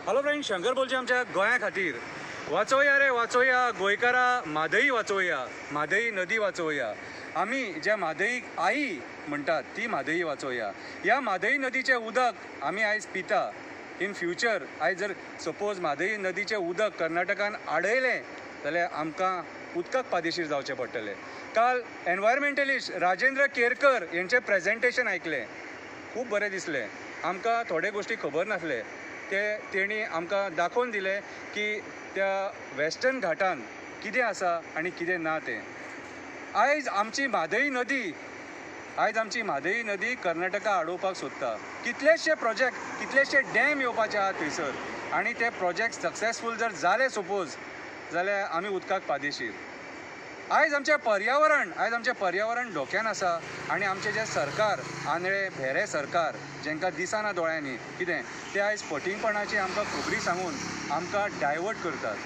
Hello friend, Shankar बोलचे आमच्या गोंया खातीर. वाचोया रे वाचोया गोंयकारा, म्हादई वाचोया, म्हादई नदी वाचोया. आमी ज्या म्हादईक आई म्हणटात ती म्हादई वाचोया. ह्या म्हादई नदीचें उदक आमी आयज पिता. इन फ्युचर आयज जर सपोज म्हादई नदीचें उदक कर्नाटकान आडयलें जाल्यार आमकां उदकाक पादेशीर जावचें पडटलें. काल एनवायरमेंटलिस्ट राजेंद्र केरकर यांचें प्रेजेंटेशन आयकलें, खूब बरें दिसलें. आमकां थोडे गोश्टी खबर नासले, ते तेणी आमकां दाखोवन दिलें की त्या वेस्टर्न घाटान कितें आसा आनी कितें ना तें. आयज आमची म्हादई नदी, आयज आमची म्हादई नदी कर्नाटका आडोवपाक सोदता. कितलेशे प्रोजेक्ट, कितलेशे डॅम येवपाचे आहा थंयसर आनी ते प्रोजेक्ट सक्सेसफूल जर जाले सपोज जाल्यार आमी उदकाक पादेशीर. आयज आमचें पर्यावरण, आयज आमचें पर्यावरण धोक्यान आसा आनी आमचें जें सरकार आंधळे भेरे सरकार जेंकां दिसना दोळ्यांनी कितें, ते आयज फटींगपणाची आमकां खबरी सांगून आमकां डायवर्ट करतात.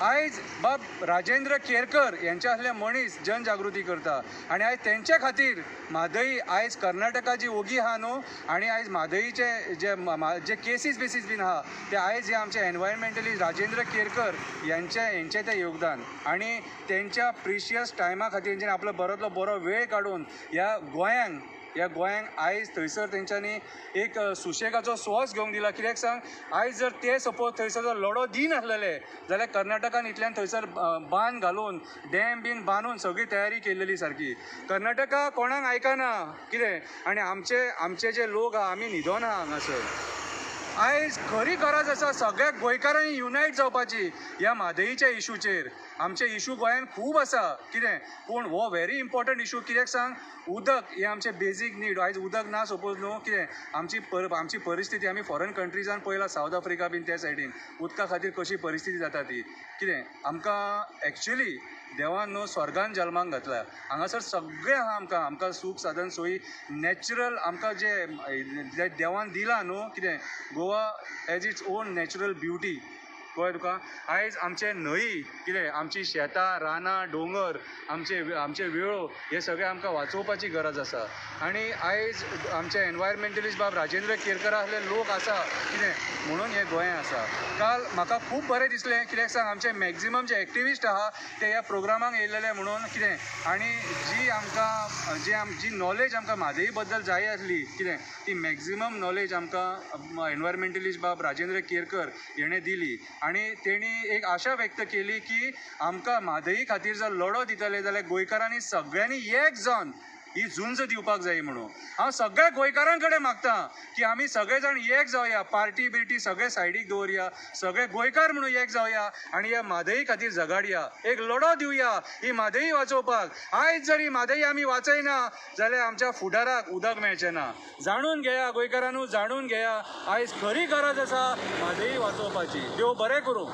आयज बाब राजेंद्र केरकर यांच्या असले मनीस जनजागृती करता आनी आयज तेंच्या खातीर म्हादई आयज कर्नाटकाची ओगी आहा न्हू, आनी आयज म्हादईचे जे जे केसीस बेसीस बीन आहा ते आयज हे आमचे एनवायरमेंटलिस्ट राजेंद्र केरकर यांचे ते योगदान आनी तेंच्या प्रिशियस टायमा खातीर तेंच्यानी आपलो बरोतलो बरो वेळ काडून ह्या गोंयांक, ह्या गोंयांक आयज थंयसर तेंच्यांनी एक सुशेगाचो स्वास घेवंक दिला. कित्याक सांग, आयज जर ते सपोज थंयसर जर लढो दिनासलेले जाल्यार कर्नाटकान इतल्यान थंयसर बांद घालून डॅम बीन बांदून सगळी तयारी केल्लेली सारकी. कर्नाटका कोणाक आयकना कितें, आनी आमचे आमचे जे लोक आहा आमी न्हिदोना हांगासर. आयज खरी गरज आसा सगळ्या गोंयकारांनी युनायट जावपाची ह्या म्हादईच्या इशूचेर. आमचे इशू गोंयांत खूब आसा कितें, पूण हो व्हेरी इम्पॉर्टंट इशू. कित्याक सांग, उदक हें आमचें बेजीक नीड. आयज उदक ना सपोज न्हू कितें आमची आमची परिस्थिती आमी फॉरेन कंट्रीजान पळयला, सावथ आफ्रिका बीन त्या सायडीन उदका खातीर कशी परिस्थिती जाता ती. कितें आमकां एक्चुली देवान न्हू स्वर्गान जल्माक घातला. हांगासर सगळें आहा आमकां, आमकां सूख साधन सोयी नॅचरल आमकां जे देवान दिलां न्हू कितें, Goa has its own natural beauty. कळ्ळें तुका? आयज आमचे न्हंयी कितें, आमची शेतां, रानां, दोंगर, आमचे आमचे वेळो हे सगळे आमकां वाचोवपाची गरज आसा. आनी आयज आमचे एनवायरमेंटलिस्ट बाब राजेंद्र केरकर असले लोक आसा कितें म्हणून हें गोंय आसा. काल म्हाका खूब बरें दिसलें, कित्याक सांग, आमचे मॅक्झिमम जे एक्टिविस्ट आहा ते ह्या प्रोग्रामाक येयलेले म्हणून कितें, आनी जी आमकां जी जी नॉलेज आमकां म्हादई बद्दल जाय आसली कितें, ती मॅक्झिमम नॉलेज आमकां एनवायरमेंटलिस्ट बाब राजेंद्र केरकर हेणें दिली. आनी तेणी एक आशा व्यक्त केली की आमकां म्हादई खातीर जर लढो दितले जाल्यार गोंयकारांनी सगळ्यांनी एक जावन ही झुंज दिवपाक जाय म्हणून. हांव सगळ्या गोंयकारां कडेन मागता की आमी सगळे जाण एक जावया, पार्टी बिर्टी सगळे सायडीक दवरया, सगळे गोंयकार म्हणून एक जावया आनी ह्या म्हादई खातीर झगाडया, एक लढो दिवया ही म्हादई वाचोवपाक. आयज जर ही म्हादई आमी वाचयना जाल्यार आमच्या फुडाराक उदक मेळचें ना. जाणून घेया गोंयकारांनू, जाणून घेया, आयज खरी गरज आसा म्हादई वाचोवपाची. देव बरें करूं.